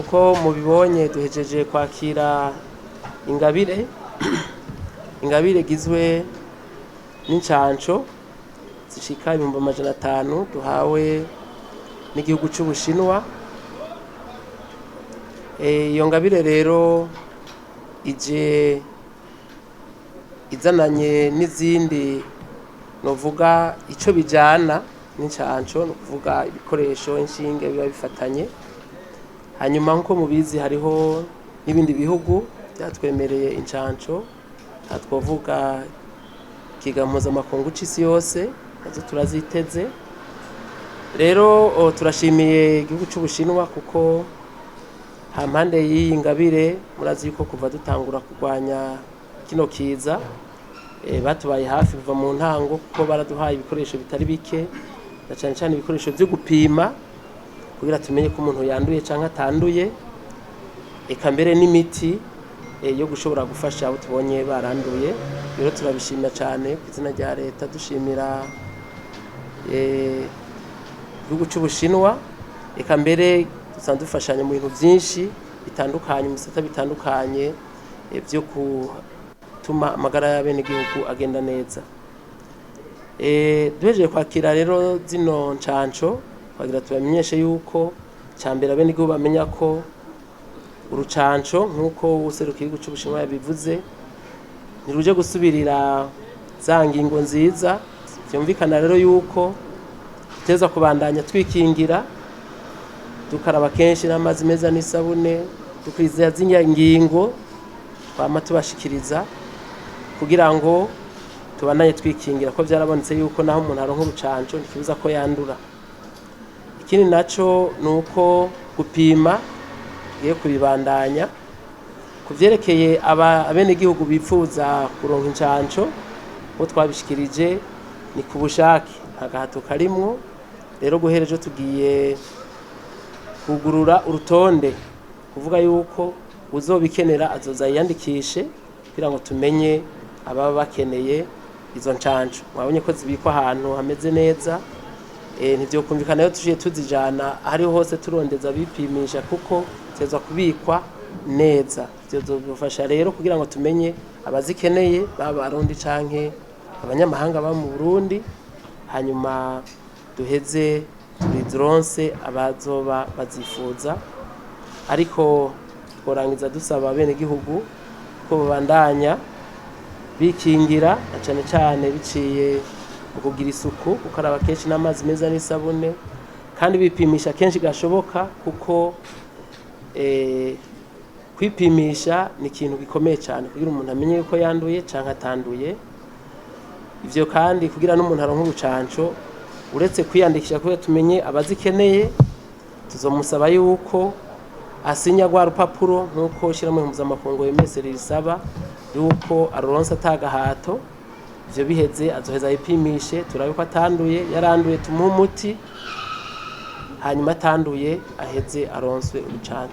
Uko mubibonye, duhejeje kwakira ingabire, ingabire igizwe n'incanco zishika 500,000 duhawe n'igihugu c'Ubushinwa. Iyo ngabire rero ije izananye n'izindi, novuga ico bijana n'incanco, ni ukuvuga ibikoresho, inshinge, biba bifatanye. Hanyuma, nk'uko mubizi, hariho n'ibindi bihugu vyatwemereye incanco. Aha twovuga ikiga mpuzamakungu c'isi yose, nazo turaziteze. Rero turashimiye igihugu c'Ubushinwa kuko hampande y'iyi ngabire, murazi yuko kuva dutangura kurwanya kino kiza batubaye hafi kuva mu ntango, kuko baraduhaye ibikoresho bitari bike, na cane cane ibikoresho vyo gupima kugira tumenye ko umuntu yanduye canke atanduye, eka mbere n'imiti yo gushobora gufasha abo tubonye baranduye. Rero turabishimira cane ku izina rya leta, dushimira igihugu c'Ubushinwa, eka mbere dusanzwe dufashanya mu bintu vyinshi bitandukanye, mu bisata bitandukanye vyo gutuma amagara y'abenegihugu agenda neza. Duhejeje kwakira rero zino ncanco, twagira tubamenyeshe yuko cambere abenegihugu bamenya ko urucanco, nk'uko uwuserukiye igihugu c'Ubushinwa yabivuze, ntiruje gusubirira za ngingo nziza. Vyumvikana rero yuko dutegerezwa kubandanya twikingira, dukaraba kenshi n'amazi meza n'isabune, dukurikiza zirya ngingo twama tubashikiriza kugira ngo tubandanye twikingira, ko vyarabonetse yuko naho umuntu aronka urucanco ntikibuza ko yandura. Ikindi naco ni uko gupima tugiye kubibandanya. Ku vyerekeye abenegihugu bipfuza kuronka incanco, bo twabishikirije ni ku bushake, nta gahato karimwo. Rero guhera ejo tugiye kugurura urutonde, kuvuga yuko uzobikenera azoza yiyandikishe kugira ngo tumenye ababa bakeneye izo ncanco. Mwabonye ko zibikwa ahantu hameze neza, ntivyokumvikana rero tuciye tuzijana ahariho hose turondeza abipimisha, kuko zitegerezwa kubikwa neza. Ivyo bizodufasha rero kugira ngo tumenye abazikeneye, baba Abarundi canke abanyamahanga baba mu Burundi, hanyuma duheze tuzironse abazoba bazifuza. Ariko tworangiza dusaba abenegihugu ko bobandanya bikingira, na cane cane biciye mu kugira isuku, gukaraba kenshi n'amazi meza n'isabune, kandi bipimisha kenshi gashoboka, kuko kwipimisha ni ikintu gikomeye cane kugira umuntu amenye yuko yanduye canke atanduye. Ivyo kandi kugira n'umuntu aronke urucanco, uretse kwiyandikisha kugira tumenye abazikeneye, tuzomusaba yuko asinya rwa rupapuro nk'uko ishirahamwe mpuzamakungu OMS ririsaba, yuko aruronse atagahato. Ivyo biheze, azoheza yipimishe, turabe ko atanduye. Yaranduye, tumuhe umuti, hanyuma atanduye aheze aronswe urucanco.